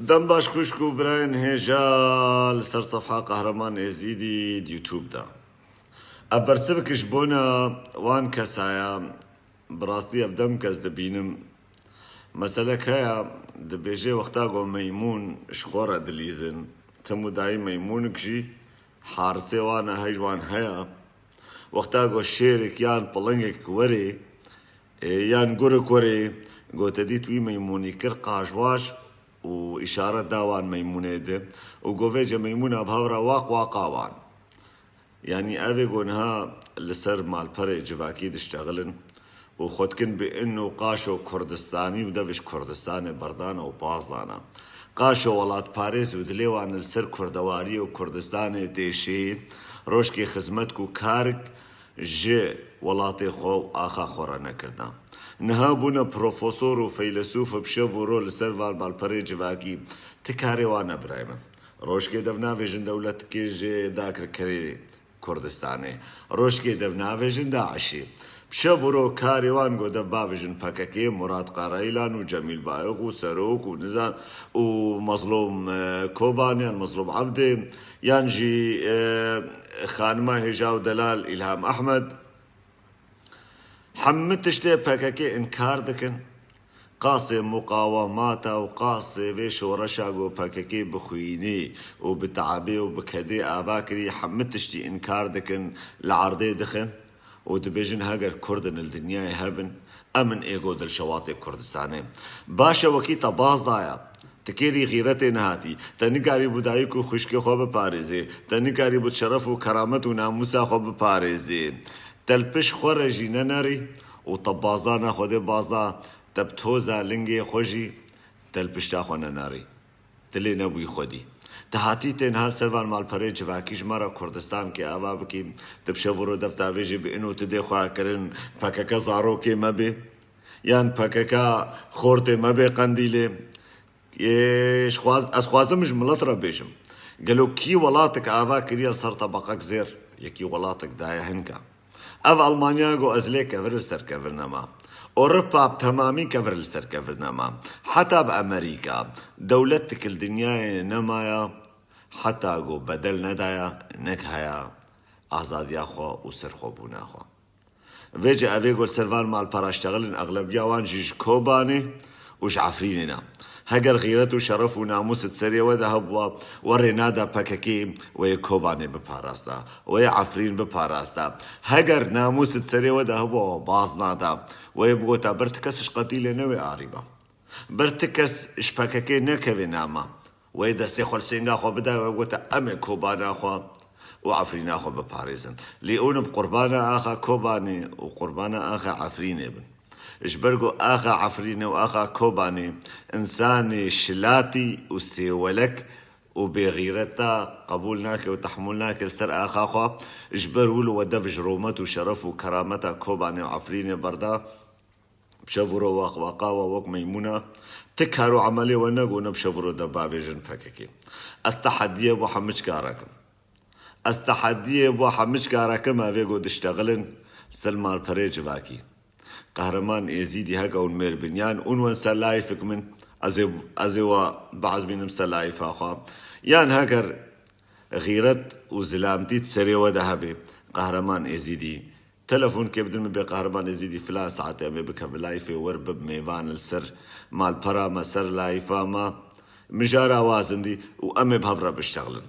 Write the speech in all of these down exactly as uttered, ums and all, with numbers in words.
Dem baş xwişk û birayên hêja li ser sefha Qehreman Êzîdî di YouTube de. Ev bersivek ji bona wan kesaya, bi rastî ev dem kes dibînim. Meselek heye, dibêje wexta ku meymûn ji xwe re dilîzin, tim û dayî meymûnik jî harisê wan e, hej wan heye. Wexta ku şêrek yan pilingek werê, ê, yan gurik werê, ku te dît wî meymûnî kir qajwaj û îşaret da wan meymûnê di û ku vêce meymûna bi hev re waq waqa wan. Yanî ev ê ku niha li ser malperê civakî diştexilin û xwe dikin bi in û qaşo Kurdistanî û dev ji Kurdistanê berdana û baz dana. Qaşo welatparêz û dilê wan li ser kurdewariyê û Kurdistanê têşî, rojkê xizmet ku karik ji welatê xwe û axa xwe re nekirda. Niha bûne profesor û feylesûf bi şev û ro li ser van malperê civakî. Ti karê wan e birayê min. Rojkê dev navêjin dewletkê jê dakirkerê Kurdistanê. Rojkê dev navêjin DAIŞê. Bi şev û ro karê wan ku dev bavêjin PKK, Murat Karaylan û Cemîl Bayok û Serok û nizan û Mezlûm, e, Koban yan Mezlûm Evdê yan jî, e, xanima hêja û delal Îlham Ehmed. Hemû tiştê PKK inkar dikin. Qasê muqawemata û qasê vê şoreşa ku PKK bi xwînê û bi teabê û bi kedê ava kirî, hemû tiştî inkar dikin, li erdê dixin û dibêjin heger Kurd in li dinyayê hebin, em in ê ku dilşewatê Kurdistanê. Baş e, wekî te baz daya. Ti kêrî xîretê nehatî. Te nikarîbû dayik û xwişkê xwe biparêzê. Te nikarîbû şeref û keramet û namûsa xwe biparêzê. Te li pişt xwe re jî nenerî û te bazdana Xwedê bazda, te bi toza lingê xwe jî te li pişta xwe nenerî. Dilê nebûyî xwedî. Te hatî tê niha ser van malperê civakî ji me re Kurdistan kê ava bikî, tu bi şev û ro dev tavêjî bi in û tu dê xwe kirin, PKK zarokê me bê, yan PKK xortê me bê Qendîlê. Ê, ji xwaz-, ez xwazim ji milet re bêjim. Gelo kî welatek ava kiriye li ser tebaqek zêr? Yekî welatek daye hinka. Ev Almanya ku ez lê kevir li ser kevir nema. Ewropa bi temamî kevir li ser kevir nema. Heta bi Amerîka, dewletek li dinyayê nemaya, heta ku bedel nedaya, nek heya azadiya xwe û serxwebûna xwe. Vêce evê ku li ser van malpera ştexilin, exlebiya wan jî ji Kobanê û ji Efrînê ne. Heger xîret û şeref û namûs di serê we de hebûa, we rê nada PKK we yê Kobanê biparasta, we yê Efrîn biparasta. Heger namûs di serê we de hebûa, we baz nada, we yê bigota bir ti kes ji qetîlê newê arîba. Bir ti kes ji PKK nekevê nama. Wê destê xwe li sênga xwe bida, wê gote, em ê Kobana xwe û Efrîna xwe biparêzin. Lê hûn bi qurbana axa Kobanê û qurbana axa Efrînê bin. Ji ber ku axa Efrînê û axa Kobanê însanê şilatî û sêwelek û bêxîreta qebûl nake û tehmûl nake li ser axa xwe, ji ber wilo we dev ji rûmet û şeref û kerameta Kobanê û Efrînê berda. Bi şev û ro waq waqa we wek meymûna, ti kar û emelê we negone bi şev û ro de bavêjin PKK. Ez tehediyê bo hemû çika re kim. Ez tehediyê bo hemû çika re kim, evê ku diştexilin ser malperê civakî. Qehreman Êzîdî heke hûn mêr bin, yan hûn wen ser layfik min, ez ê, ez ê we biezmînim ser layfa xwe. Yan heger xîret û zilamtî di serê we de hebe, Qehreman Êzîdî, telefonekê bidin min, bê Qehreman Êzîdî filan saetê em ê bikevin layfê, wer bib mêvan li ser malpera me, ser layfa me, mijara wazindî û em ê bi hev re biştexilin.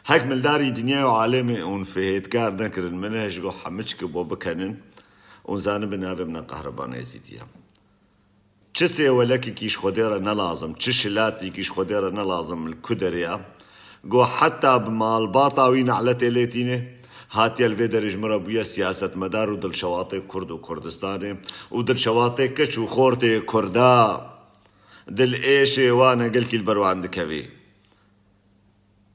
Hek mildarî dinyayê û alemê hûn fihêtkar nekirin min, hej go hemû çi ki bo bikenin, hûn zanibin navê min e Qehreman Êzîdî ye. Çi sêwelekîkî ji Xwedê re ne lazim, çi şilatîkî ji Xwedê re ne lazim, li ku derê ye? Go heta bi malbata wî neletê lê tîne, hatiye li vê derê ji min re bûye siyasetmedar û dilşewatê Kurd û Kurdistanê û dilşewatê keç û xortê Kurda. Dil êşê wan e, gelkî li ber wan dikevê.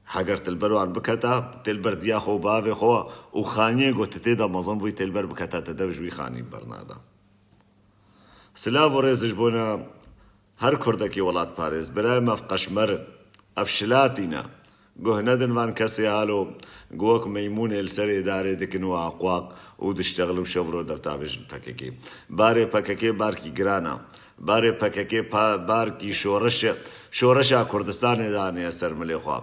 Heger tu li ber wan biketa, tê li ber diya xwe û bavê xwe û xaniyê ku tu tê de mezin bûyî tê li ber biketa, te dev ji wî xanî bernada. Silav û rêz ji bona her kurdekî welatparêz. Birayê me ev qeşmer in, ev şilatî ne. Guh nedin van kesê halo, ku wek meymûnê li serê darê dikin û aqwaq û diştexilin şev ro dev tavêjin PKK. Barê PKK barkî giran e. Barê PKK pa-, barkî şoreş e. Şoreşa Kurdistanê daniye ser milê xwe.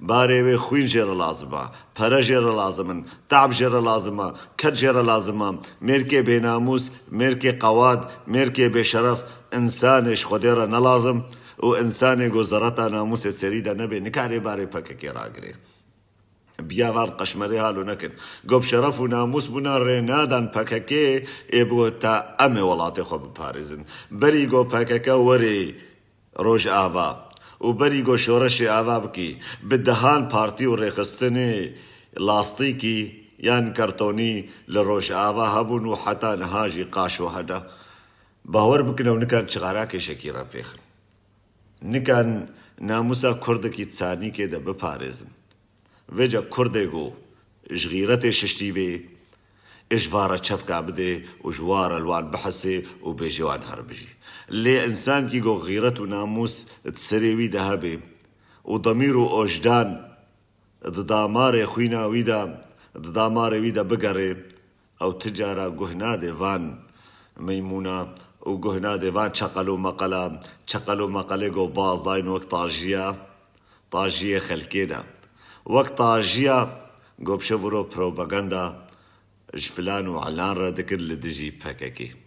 Barê wê xwîn jê re lazim e, pere jê re lazim in, tab jê re lazim e, ked jê re lazim e. Mêrkê bênamûs, mêrkê qewad, mêrkê bêşeref, însanê ji Xwedê re ne lazim û însanê ku zereta namûsê serî de nebe, nikare barê P K K ragire. Biya van qeşmerê halo nekin. Ku bi şeref û namûs bûna rê nadan P K K, ê bi te em ê welatê xwe biparêzin. Berî ku P K K were Rojava û berî ku şoreşê ava bikî, bi dehan partî û rêxistinê lastîkî yan kartonî li Rojava hebûn û heta niha jî qaşo hene. Bawer bikin ew nikan çixara kêşekî re pêxin. Nikan namûsa Kurdekî di sanîkê de biparêzin. Vêca Kurdê ku ji xîretê şiştî bê, ê ji va re çefka bidê û ji wa re li wan bihesê û bêjê wan her bijî. Lê însankî ku xîret û namûs di serê wî de hebe û demîr û ojdan di damarê xwîna wî de, di damarê wî de bigere, ew ti cara guh nade van meymûna û guh nade van çeqel û meqela, çeqel û meqelê ku baz dayîn wek tajiya, tajiyê xelkê de. Wek tajiya ku bi şev û roj propaganda ji filan û elan re dikin li dijî P K K.